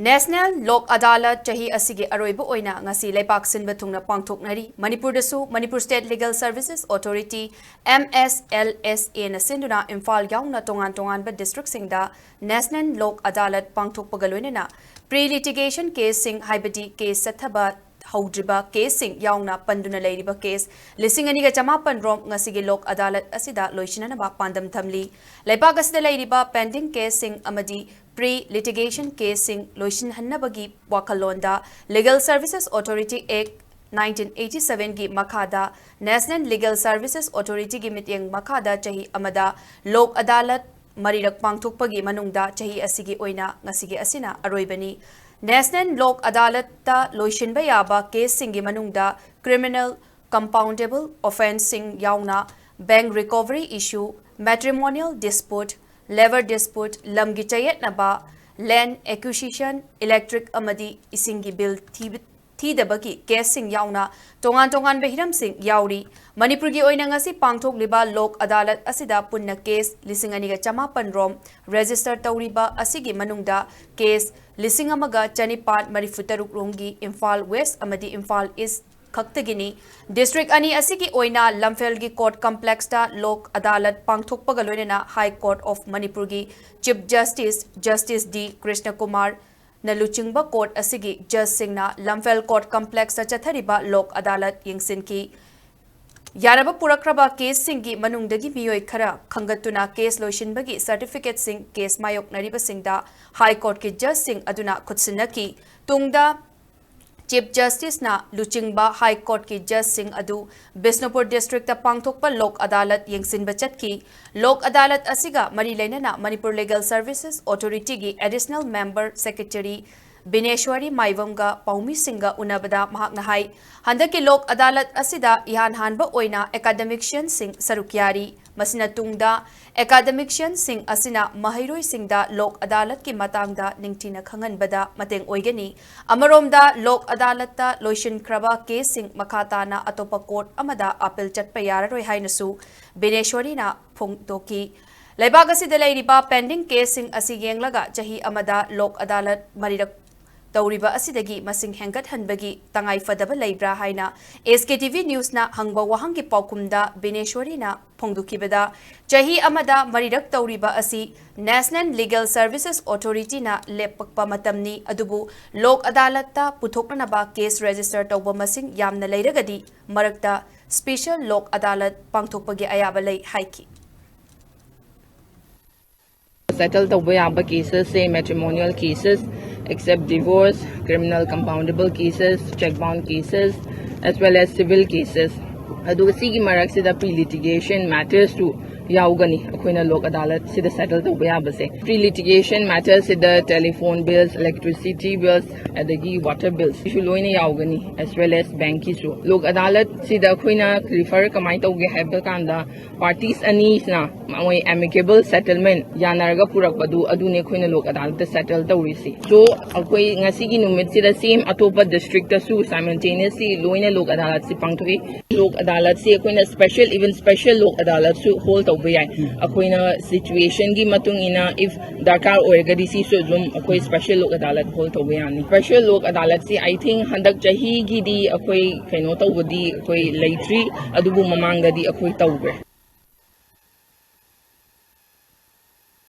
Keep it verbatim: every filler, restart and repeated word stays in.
National Lok Adalat ꯆꯍꯤ ꯑꯁꯤꯒꯤ ꯑꯔꯣꯏꯕ ꯑꯣꯏꯅ ꯉꯁꯤ ꯂꯩꯕꯥꯛ ꯁꯤꯟꯕ ꯊꯨꯡꯅ ꯄꯥꯡꯊꯣꯛꯅꯔꯤ꯫ ꯃꯅꯤꯄꯨꯔꯗꯁꯨ Manipur State Legal Services Authority, M S L S A ꯅ ꯁꯤꯟꯗꯨꯅ ꯏꯝꯐꯥꯜ ꯌꯥꯎꯅ ꯇꯣꯉꯥꯟ ꯇꯣꯉꯥꯟꯕ districtꯁꯤꯡꯗ National Lok Adalat ꯄꯥꯡꯊꯣꯛꯄꯒ ꯂꯣꯏꯅꯅ pre litigation caseꯁꯤꯡ, ꯍꯥꯏꯕꯗꯤ case ꯆꯠꯊꯕ ꯍꯧꯗ꯭ꯔꯤꯕ caseꯁꯤꯡ ꯌꯥꯎꯅ ꯄꯟꯗꯨꯅ ꯂꯩꯔꯤꯕ case ꯂꯤꯁꯤꯡ ꯑꯅꯤꯒ ꯆꯃꯥꯄꯟ ꯔꯣꯝ ꯉꯁꯤꯒꯤ ꯂꯣꯛ ꯑꯗꯥꯂꯠ ꯑꯁꯤꯗ ꯂꯣꯏꯁꯤꯟꯅꯅꯕ ꯄꯥꯟꯗꯝ ꯊꯝꯂꯤ꯫ ꯂꯩꯕꯥꯛ ꯑꯁꯤꯗ ꯂꯩꯔꯤꯕ pending caseꯁꯤꯡ ꯑꯃꯗꯤ pre litigation caseꯁꯤꯡ ꯂꯣꯏꯁꯤꯟꯍꯟꯅꯕꯒꯤ ꯋꯥꯈꯜꯂꯣꯟꯗ Legal Services Authority Act nineteen eighty sevenꯒꯤ ꯃꯈꯥꯗ National Legal Services Authorityꯒꯤ ꯃꯤꯠꯌꯦꯡ ꯃꯈꯥꯗ ꯆꯍꯤ ꯑꯃꯗ ꯂꯣꯛ ꯑꯗꯥꯂꯠ ꯃꯔꯤꯔꯛ ꯄꯥꯡꯊꯣꯛꯄꯒꯤ ꯃꯅꯨꯡꯗ ꯆꯍꯤ ꯑꯁꯤꯒꯤ ꯑꯣꯏꯅ ꯉꯁꯤꯒꯤ ꯑꯁꯤꯅ ꯑꯔꯣꯏꯕꯅꯤ꯫ National ꯂꯣꯛ ꯑꯗꯥꯂꯠꯇ ꯂꯣꯏꯁꯤꯟꯕ ꯌꯥꯕ caseꯁꯤꯡꯒꯤ ꯃꯅꯨꯡꯗ criminal compoundable offenceꯁꯤꯡ ꯌꯥꯎꯅ bank recovery issue, matrimonial dispute, labour dispute, ꯂꯝꯒꯤ ꯆꯌꯦꯠꯅꯕ, land acquisition, electric ꯑꯃꯗꯤ ꯏꯁꯤꯡꯒꯤ bill ꯊꯤꯕ, ꯊꯤꯗꯕꯒꯤ caseꯁꯤꯡ ꯌꯥꯎꯅ ꯇꯣꯉꯥꯟ ꯇꯣꯉꯥꯟꯕ ꯍꯤꯔꯝꯁꯤꯡ ꯌꯥꯎꯔꯤ꯫ ꯃꯅꯤꯄꯨꯔꯒꯤ ꯑꯣꯏꯅ ꯉꯁꯤ ꯄꯥꯡꯊꯣꯛꯂꯤꯕ ꯂꯣꯛ ꯑꯗꯥꯂꯠ ꯑꯁꯤꯗ ꯄꯨꯟꯅ case ꯂꯤꯁꯤꯡ ꯑꯅꯤꯒ ꯆꯃꯥꯄꯟ ꯔꯣꯝ register ꯇꯧꯔꯤꯕ ꯑꯁꯤꯒꯤ ꯃꯅꯨꯡꯗ case ꯂꯤꯁꯤꯡ ꯑꯃꯒ ꯆꯅꯤꯄꯥꯟ ꯃꯔꯤꯐꯨ ꯇꯔꯨꯛ ꯔꯣꯝꯒꯤ ꯏꯝꯐꯥꯜ West ꯑꯃꯗꯤ ꯏꯝꯐꯥꯜ East ꯈꯛꯇꯒꯤꯅꯤ꯫ District ꯑꯅꯤ ꯑꯁꯤꯒꯤ ꯑꯣꯏꯅ ꯂꯝꯐꯦꯜꯒꯤ court complexꯇ ꯂꯣꯛ ꯑꯗꯥꯂꯠ ꯄꯥꯡꯊꯣꯛꯄꯒ ꯂꯣꯏꯅꯅ High Court of ꯃꯅꯤꯄꯨꯔꯒꯤ Chief Justice, Justice D Krishna ꯀꯨꯃꯥꯔꯅ ꯂꯨꯆꯤꯡꯕ court ꯑꯁꯤꯒꯤ judgeꯁꯤꯡꯅ ꯂꯝꯐꯦꯜ court complexꯇ ꯆꯠꯊꯔꯤꯕ ꯂꯣꯛ ꯑꯗꯥꯂꯠ ꯌꯦꯡꯁꯤꯟꯈꯤ꯫ ꯌꯥꯅꯕ ꯄꯨꯔꯛꯈ꯭ꯔꯕ caseꯁꯤꯡꯒꯤ ꯃꯅꯨꯡꯗꯒꯤ ꯃꯤꯑꯣꯏ ꯈꯔ ꯈꯟꯒꯠꯇꯨꯅ case ꯂꯣꯏꯁꯤꯟꯕꯒꯤ certificateꯁꯤꯡ case ꯃꯥꯌꯣꯛꯅꯔꯤꯕꯁꯤꯡꯗ High Courtꯀꯤ judgeꯁꯤꯡ ꯑꯗꯨꯅ ꯈꯨꯠꯁꯤꯟꯅꯈꯤ꯫ ꯇꯨꯡꯗ Chief Justiceꯅ ꯂꯨꯆꯤꯡꯕ High Courtꯀꯤ judgeꯁꯤꯡ ꯑꯗꯨ ꯕꯤꯁꯅꯨꯄꯨꯔ districtꯇ ꯄꯥꯡꯊꯣꯛꯄ ꯂꯣꯛ ꯑꯗꯥꯂꯠ ꯌꯦꯡꯁꯤꯟꯕ ꯆꯠꯈꯤ꯫ ꯂꯣꯛ ꯑꯗꯥꯂꯠ ꯑꯁꯤꯒ ꯃꯔꯤ ꯂꯩꯅꯅ Manipur Legal Services Authorityꯒꯤ Additional Member Secretary ꯕꯤꯅꯦꯁ꯭ꯋꯔꯤ ꯃꯥꯏꯕꯝꯒ ꯄꯥꯎꯃꯤꯁꯤꯡꯒ ꯎꯅꯕꯗ ꯃꯍꯥꯛꯅ ꯍꯥꯏ, ꯍꯟꯗꯛꯀꯤ ꯂꯣꯛ ꯑꯗꯥꯂꯠ ꯑꯁꯤꯗ ꯏꯍꯥꯟ ꯍꯥꯟꯕ ꯑꯣꯏꯅ academicianꯁꯤꯡ ꯁꯔꯨꯛ ꯌꯥꯔꯤ꯫ ꯃꯁꯤꯅ ꯇꯨꯡꯗ academicianꯁꯤꯡ ꯑꯁꯤꯅ ꯃꯍꯩꯔꯣꯏꯁꯤꯡꯗ ꯂꯣꯛ ꯑꯗꯥꯂꯠꯀꯤ ꯃꯇꯥꯡꯗ ꯅꯤꯡꯊꯤꯅ ꯈꯪꯍꯟꯕꯗ ꯃꯇꯦꯡ ꯑꯣꯏꯒꯅꯤ꯫ ꯑꯃꯔꯣꯝꯗ, ꯂꯣꯛ ꯑꯗꯥꯂꯠꯇ ꯂꯣꯏꯁꯤꯟꯈ꯭ꯔꯕ caseꯁꯤꯡ ꯃꯈꯥ ꯇꯥꯅ ꯑꯇꯣꯞꯄ court ꯑꯃꯗ appeal ꯆꯠꯄ ꯌꯥꯔꯔꯣꯏ ꯍꯥꯏꯅꯁꯨ ꯕꯤꯅꯦꯁ꯭ꯋꯔꯤꯅ ꯐꯣꯡꯗꯣꯛꯈꯤ꯫ ꯂꯩꯕꯥꯛ ꯑꯁꯤꯗ ꯂꯩꯔꯤꯕ pending caseꯁꯤꯡ ꯑꯁꯤ ꯌꯦꯡꯂꯒ ꯆꯍꯤ ꯑꯃꯗ ꯂꯣꯛ ꯑꯗꯥꯂꯠ ꯃꯔꯤꯔꯛ ꯇꯧꯔꯤꯕ ꯑꯁꯤꯗꯒꯤ ꯃꯁꯤꯡ ꯍꯦꯟꯒꯠꯍꯟꯕꯒꯤ ꯇꯉꯥꯏ ꯐꯗꯕ ꯂꯩꯕ꯭ꯔꯥ ꯍꯥꯏꯅ SKTV Newsꯅ ꯍꯪꯕ ꯋꯥꯍꯪꯒꯤ ꯄꯥꯎꯈꯨꯝꯗ ꯕꯤꯅꯦꯁ꯭ꯋꯔꯤꯅ ꯐꯣꯡꯗꯣꯛꯈꯤꯕꯗ, ꯆꯍꯤ ꯑꯃꯗ ꯃꯔꯤꯔꯛ ꯇꯧꯔꯤꯕ ꯑꯁꯤ National Legal Services Authorityꯅ ꯂꯦꯞꯄꯛꯄ ꯃꯇꯝꯅꯤ, ꯑꯗꯨꯕꯨ ꯂꯣꯛ ꯑꯗꯥꯂꯠꯇ ꯄꯨꯊꯣꯛꯅꯅꯕ case register ꯇꯧꯕ ꯃꯁꯤꯡ ꯌꯥꯝꯅ ꯂꯩꯔꯒꯗꯤ ꯃꯔꯛꯇ special ꯂꯣꯛ ꯑꯗꯥꯂꯠ ꯄꯥꯡꯊꯣꯛꯄꯒꯤ ꯑꯌꯥꯕ ꯂꯩ ꯍꯥꯏꯈꯤ꯫ Settle ꯇꯧꯕ ꯌꯥꯕ cases ꯁꯦ matrimonial cases, except divorce, criminal compoundable cases, cheque bound cases, as well as civil cases꯫ ꯑꯗꯨꯒ ꯁꯤꯒꯤ ꯃꯔꯛꯁꯤꯗ pre litigation matters ꯁꯨ ꯌꯥꯎꯒꯅꯤ꯫ ꯑꯩꯈꯣꯏꯅ ꯂꯣꯛ ꯑꯗꯥꯂꯠ ꯁꯤꯗ settle ꯇꯧꯕ ꯌꯥꯕꯁꯦ, pre litigation matters ꯁꯤꯗ telephone bills, electricity bills, ꯑꯗꯒꯤ water bills ꯁꯤꯁꯨ ꯂꯣꯏꯅ ꯌꯥꯎꯒꯅꯤ, as well as bank ꯀꯤꯁꯨ꯫ ꯂꯣꯛ ꯑꯗꯥꯂꯠ ꯁꯤꯗ ꯑꯩꯈꯣꯏꯅ refer ꯀꯃꯥꯏꯅ ꯇꯧꯒꯦ ꯍꯥꯏꯕ ꯀꯥꯟꯗ, parties ꯑꯅꯤꯁꯤꯅ ꯃꯣꯏ amicable settlement ꯌꯥꯅꯔꯒ ꯄꯨꯔꯛꯄꯗꯨ, ꯑꯗꯨꯅꯦ ꯑꯩꯈꯣꯏꯅ ꯂꯣꯛ ꯑꯗꯥꯂꯠꯇ settle ꯇꯧꯔꯤꯁꯤ꯫ So ꯑꯩꯈꯣꯏ ꯉꯁꯤꯒꯤ ꯅꯨꯃꯤꯠꯁꯤꯗ same ꯑꯇꯣꯞꯄ district ꯇꯁꯨ simultaneously ꯂꯣꯏꯅ ꯂꯣꯛ ꯑꯗꯥꯂꯠꯁꯤ ꯄꯥꯡꯊꯣꯛꯏ꯫ ꯂꯣꯛ ꯑꯗꯥꯂꯠꯁꯤ ꯑꯩꯈꯣꯏꯅ special, even special ꯂꯣꯛ ꯑꯗꯥꯂꯠꯁꯨ hold ꯇꯧꯕ ꯌꯥꯏ꯫ ꯑꯩꯈꯣꯏꯅ situation ꯒꯤ ꯃꯇꯨꯡ ꯏꯟꯅ, if ꯗꯔꯀꯥꯔ ꯑꯣꯏꯔꯒꯗꯤ, ꯁꯤꯁꯨ ꯑꯗꯨꯝ ꯑꯩꯈꯣꯏ special ꯂꯣꯛ ꯑꯗꯥꯂꯠ hold ꯇꯧꯕ ꯌꯥꯅꯤ꯫ Special ꯂꯣꯛ ꯑꯗꯥꯂꯠꯁꯤ, I think, ꯍꯟꯗꯛ ꯆꯍꯤꯒꯤꯗꯤ ꯑꯩꯈꯣꯏ ꯀꯩꯅꯣ ꯇꯧꯕꯗꯤ ꯑꯩꯈꯣꯏ ꯂꯩꯇ꯭ꯔꯤ, ꯑꯗꯨꯕꯨ ꯃꯃꯥꯡꯗꯗꯤ ꯑꯩꯈꯣꯏ ꯇꯧꯈ꯭ꯔꯦ꯫